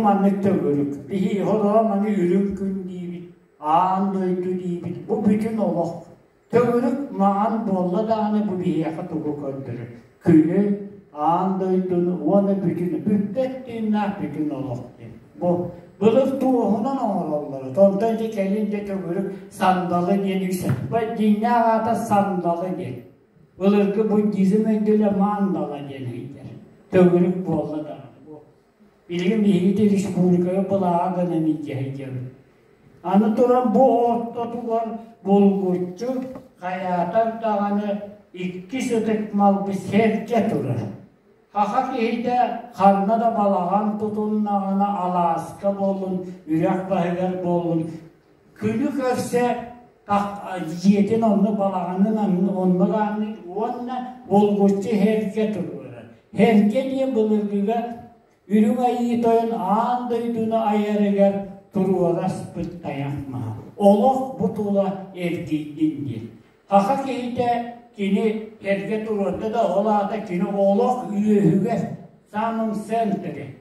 Маннык төгүрүк. Биһи хороо маны үрүҥ күн диибит, аан дойду диибит. Бу бүтүн олох. Төгүрүк маҥан буолла даҕаны бу биһиэхэ тугу көрдөрөр? Күнү, аан дойдуну уонна бүтүнү бүппэт тыыннаах бүтүн олох диэн. Бу былыр туоһунан оҥороллоро. Онтон ити кэлин дьэ төгүрүк сандалы диэн үксэ. Бу дьиҥнээх аата сандалы диэн. Былыргы буддизм өйдөбүлэ мандала диэн ыйдар. Төгүрүк буолла даҕаны. Бу Билигин биһиги республикаҕа былааҕа гынан илдьэ сылдьабыт. Аны туран бу ортотугар булгуччу хайаатар даҕаны иккис ытык малбыт сэргэ турар. Саха киһитэ ханна да балаҕан тутуннаҕына алааска буоллун, үрэх баһыгар буоллун, күнү көрсө дьиэтин онно балаҕанын онно даҕаны уонна булгуччу һэргэ туруорар. Һэргэ диэн былыргыга Үрүҥ Айыы Тойон аан дойдуну айарыгар туруораспыт тайах маһа. Олох бу тула эргийдин диэн. Саха киһитэ кини эргэ туруорда да, ол аата кини олох үөһүгэр, самом центре,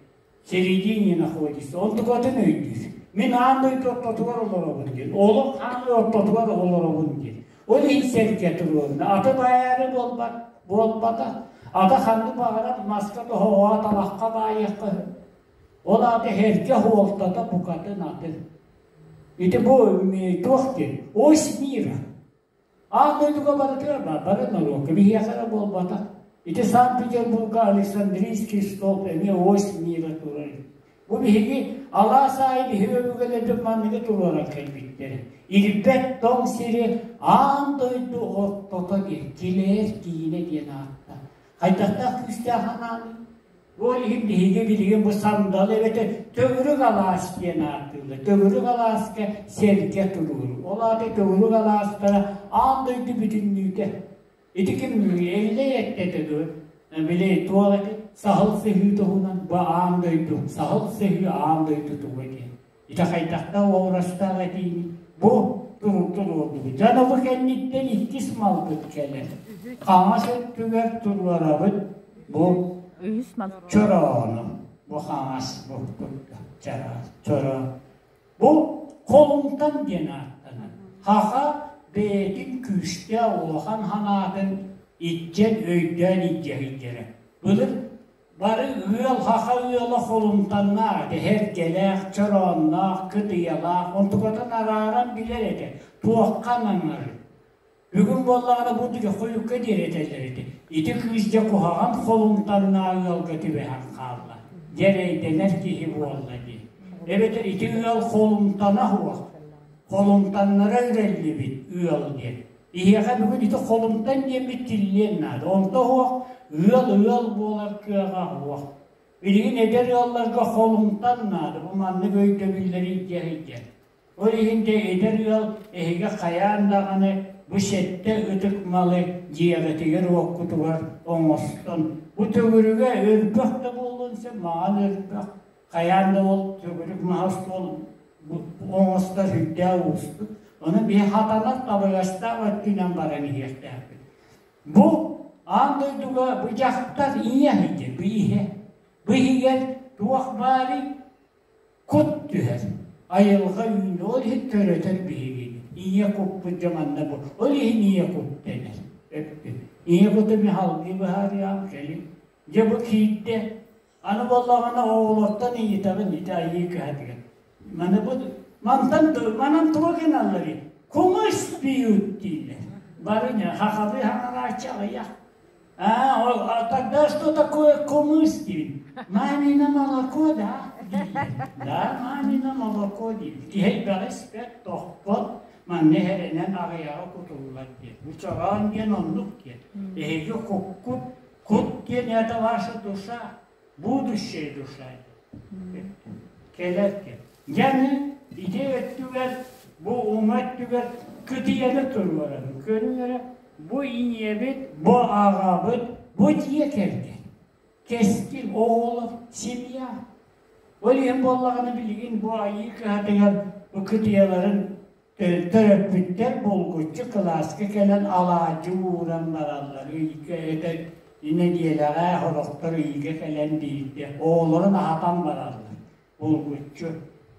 середине находится. Онтукатын өйдүүр. Мин аан дойду ортотугар олоробун диэн. Олох аан ортотугар олоробун диэн. Ол иһин сэргэ туруорна. Аты баайаары буолбат, буолбата. Ата ханнык баҕарар маска тоһоҕоҕо талахха баайыахха сөп. Ол аата эргэ суолтата букатын атын. Ити бу туох диэн? Ось мира. Аан дойдуга барытыгар баар, бары норуокка, биһиэхэ эрэ буолбатах. Ити Санкт-Петербурга Александрийский столб эмиэ ось мира турар. Бу биһиги алаас аайы биһиги өбүгэлэрбит манныгы туруоран кэлбиттэрэ. Ирбэт тоҥ сири аан дойду ортото диэн, килээр киинэ диэн аатта. Хайдахтаах күүстээх санааны? Ол иһин биһиги билигин бу сандал эбэтэр төгүрүк алаас диэн ааттыыллар. Төгүрүк алааска сэргэ туруору. Ол аата төгүрүк алаастара аан дойду бүтүннүүтэ. Ити ким Эллэй эттэ дуо? Били туох эти саһыл сыһыы туһунан бу аан дойду, саһыл сыһыы аан дойду туга диэн. Ити хайдахтаах уобарастаах этиини бу туруордубут. Дьон бу кэнниттэн иккис малбыт кэлэр. Хаҥас өттүгэр туруорабыт бу чороону. Бу хаҥас бу чороон. Бу холумтан диэн ааттанар. Хаха бэйэтин күүстээх улахан санаатын иччэн өйдөөн илдьэ сылдьара. Былыр Бары ыал саха ыала холумтаннаах этэ, эргэлээх, чороонноох, кытыйалаах, онтукатын арааран билэр этэ, туохха ананарын. Бүгүн буоллаҕына бу хойукка диэри этэллэр этэ. Ити кыыс дьэ куһаҕан холумтаннаах ыалга түбэһэн хаалла, дьэрэйдэнэр киһи буолла дии. Эбэтэр ити ыал холумтана суох, холумтаннара үрэллибит ыал диэн. Биһиэхэ бүгүн ити холумтан диэммит тиллиэн наада. Онто суох ыал ыал буолар кыаҕа суох. Билигин эдэр ыалларга холумтан наада. Бу маннык өйдөбүллэри илдьэ сылдьар. Ол иһин де эдэр ыал эһиги хайаан даҕаны бу сэттэ ытык малы дьиэҕитигэр-уоккутугар оҥостон, бу төгүрүгэ өлбөх да буолуон сөп, маҥан өлбөх, хайаан да ол төгүрүк маһа остуол оҥостор сүрдээх уустук. Ону биһи хатанар табыгастаах өттүнэн баран иһиэхтээхпит. Бу аан дойдуга бу дьахтар ийэ иһэ, бу иһэ. Бу иһигэр туох баарый? Кут түһэр. Айылҕа үүнү, ол иһин төрөтөр биһигини. Ийэ куппут дьэ манна бу. Ол иһин ийэ кут дэнэр. Өттүн. Ийэ куту мин салгыы быһаарыам кэлин. Дьэ бу киирдэ. Аны буоллаҕына оҕолортон ыйытабын ити айыы кыһатыгар. Маны бу мантан манан тугу гыналларый? Кумыс пьют дииллэр. Бары не хахалыы хаҥарааччы аҕыйах. А, тогда что такое кумыс диибин? Мамино молоко, да? Да, мамино молоко диибин. Киһи элбэҕи испэт, тохпот, манна иһэринэн аҕыйаҕы кутуллар диэн. Бу чороон диэн оннук диэн. Эһиги куккут Кут диэн это ваша душа, будущая душа. Кэлэр кэм. Дьаны ити өттүгэр, бу уҥа өттүгэр кытыйаны туруорабын. Көрүҥ эрэ, бу ийэбит, бу аҕабыт, бу дьиэ кэргэн. Кэскил, оҕолор, семья. Ол иһин буоллаҕына билигин бу айыы кыһатыгар бу кытыйаларын Төрөппүттэр булгуччу кылааска кэлэн алаадьы ууран бараллар, ыйга этэ нэдиэлэҕэ сорохтор ыйга кэлэн биирдэ оҕолорун аһатан бараллар. Булгуччу.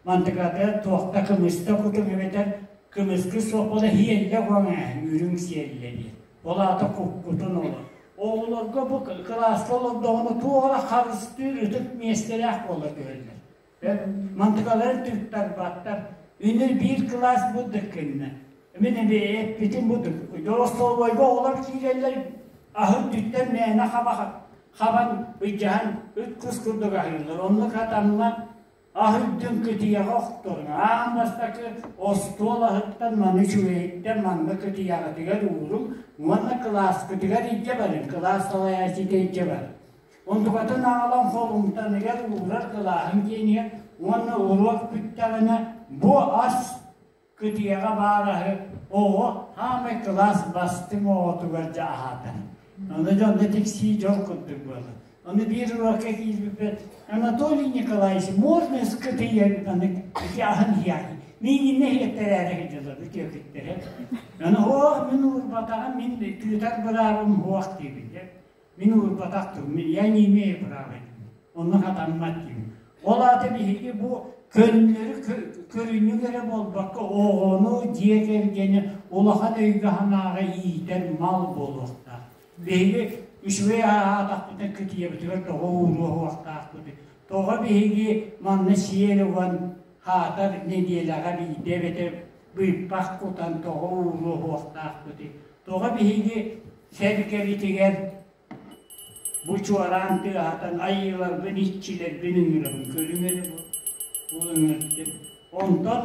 Мантыката туохта кымыста кутуҥ эбэтэр кымыскы суох буола һиэллэ уоҥ ээ, үрүҥ сиэллэ диэн. Ол аата куккутун олор. Оҕолорго бу кылааска олордоҕуна туох эрэ харыстыыр ытык миэстэлээх буола түһэллэр. Мантыкаларын тыыттарбаттар. Үнүр биир кылаас бурдук гынна. Мин эппитим бурдук. Остолобуойга оҕолор киирэллэр, аһы үрдүттэн мээнэ хаба хабан ыдьаһан ыт кус курдук аһыыллар. Оннук хатаммат аһ үрдүн кытыйаҕа охторун. Аан бастакы остуол аһыттан маны үчүгэйиттэн манна кытыйаҕытыгар ууруҥ уонна кылааскытыгар илдьэ барыҥ. Кылаас салайааччыта илдьэ бар. Онтукатын аҕалан холумтаныгар уурар кылааһын диэнигэ уонна уруок бүттэҕинэ бу ас кытыйаҕа баар аһы оҕо хаамай кылаас бастыҥ оҕотугар дьэ аһаатар. Ону дьонно тиксии дьол курдук буолар. Ону биир уруокка киирбиппит Анатолий Николаевич, можно с кытыйа аны ити аһын иһиэхи миигиннэ иһиэттэрээри сылдьаллар үтүөкүттэрэ. Аны ох мин уурбатаҕым мин тыытар быраабым суох диибин Мин уурбатах тыл, я не имею права диибин. Онно хатаммат диибин. Ол аата биһиги бу көннөрү көрүнньүк эрэ буолбакка оҕону, дьиэ кэргэни улахан өйгө-санааҕа иитэр мал буолуохтаах. Биһиги үчүгэй аһаатахпытына кытыйабытыгар тоҕо ууруоһуохтаахпытый? Тоҕо биһиги манна сиэл уган хаатар нэдиэлэҕэ биирдэ эбэтэр быыппах кутан тоҕо ууруоһуохтаахпытый? Тоҕо биһиги сэргэбитигэр бу чуораан тыаһатан айыыларбын, иччилэрбин ыҥырабын, көрүҥ эрэ бу, бу ыҥырдым. Онтон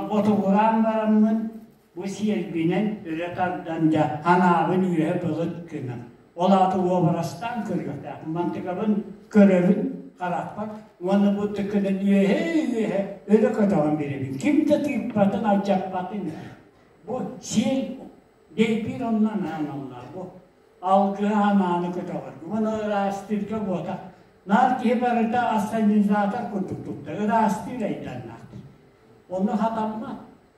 ботугураан бараммын бу сиэлбинэн өрө тардан дьэ ханаабын үөһэ былыт гынан. Ол аата уобарастаан көрүөхтээхпин, мантыкабын көрөбүн харахпар уонна бу тыкынан үөһэ-үөһэ өрө көтөҕөн биэрэбин. Ким да тыыппатын, алдьаппатын. Бу сиэл Дэйбиир онно анаан бу алгыһы анааны көтөҕөр. Уонна ыраастыырга буотах. Наар киһи барыта ассанизатор курдук туттар. Ыраастыыр айданнаахтар. Онно хатаммат.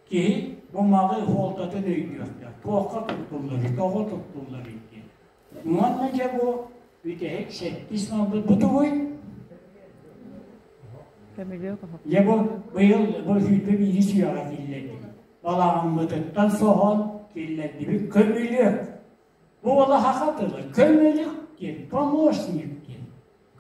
Киһи бу малы суолтатын өйдүөхтээх. Туохха туттулларый, тоҕо туттулларый диэн. Уонна дьэ бу бүтэһик сэттис малбыт бу тугуй? Дьэ бу быйыл бу 21 үйэҕэ киллэрдибит. Балаҕаммытыттан соһон киллэрдибит көмүлүөк. Бу уола саха тыла көмүлүк диэн, помощник диэн.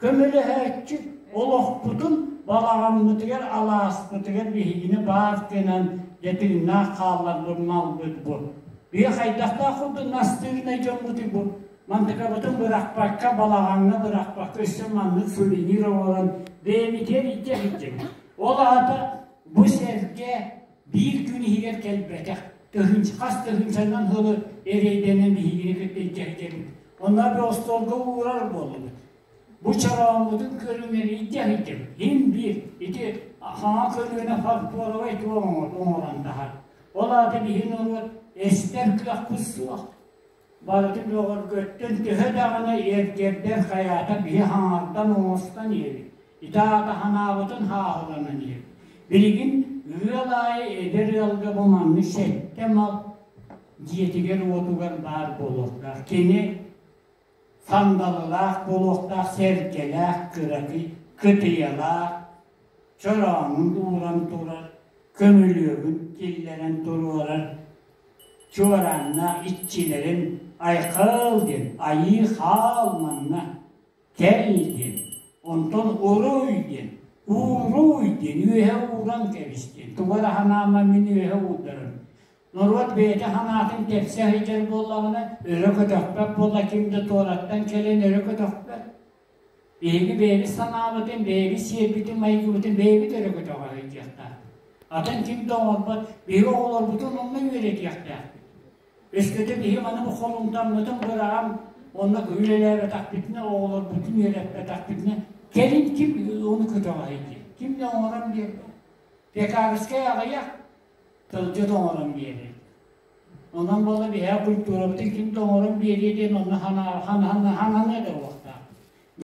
Көмөлөһөөччү олохпутун балаҕаммытыгар, алааспытыгар биһигини баар гынан дьэ тыыннаах хаалларбыт малбыт бу. Биһи хайдахтаах курдук настырнай дьоммутуй бу. Мантыкабытын бырахпакка, балаҕаҥҥа бырахпакка өссө маннык сувенир оҥорон бэйэбитигэр илдьэ сылдьабыт. Ол аата бу сэргэ биир күн иһигэр кэлбэтэх, тыһыынча, хас тыһыынчанан сылы эрэйдэнэн биһигини кытта илдьэ сылдьабыт. Онно бу остуолга уурар буоллубут. Бу чорооммутун көрүҥэр илдьэ сылдьабыт. Иһин биир ити хаҥа көлүөнэ фарфоровай туох оҥорон таһар. Ол аата биһи норуот эстэр кыахпыт суох. Барытын бөҕөргөттөн төһө даҕаны эргэрдэр хайаата биһи хаҥардан оҥостон иһэбит. Ити аата ханаабытын хааһыланан иһэбит. Билигин ыал аайы эдэр ыалга бу маннык сэттэ мал дьиэтигэр-уотугар баар буолуохтаах. Кини сандалылаах буолуохтаах, сэргэлээх, кыракый, кытыйалаах, чороонун ууран турар, көмүлүөгүн киллэрэн туруорар, чуорааннаах иччилэрин айхал диэн, айыы хаал манна, кэл диэн, онтон уруй диэн, ууруй диэн, үөһэ ууран кэбис диэн, тугу эрэ санаама мин үөһэ уурдарым. Норуот бэйэтэ санаатын тэпсэ сылдьар буоллаҕына, өрө көтөхпөт буолла, ким да туораттан кэлэн өрө көтөхпөт. Биһиги бэйэбит санаабытын, бэйэбит сиэрбитин, майгыбытын бэйэбит өрө көтөҕө сылдьыахтаахпыт. Атын ким да оҥорбот, биһиги оҕолорбутун онно үөрэтиэхтээхпит. Өскөтө биһиги маны бу холумтаммытын быраҕан, онно үлэлээбэтэхпитинэ, оҕолорбутун үөрэппэтэхпитинэ, кэлин ким ону көтөҕө сылдьыа? Ким да оҥорон биэрбэт. Пекарскай аҕыйах тылдьыт оҥорон биэрэр. Онон буола биһиэхэ культурабытын ким да оҥорон биэриэ диэн онно хананыа да уохтаах.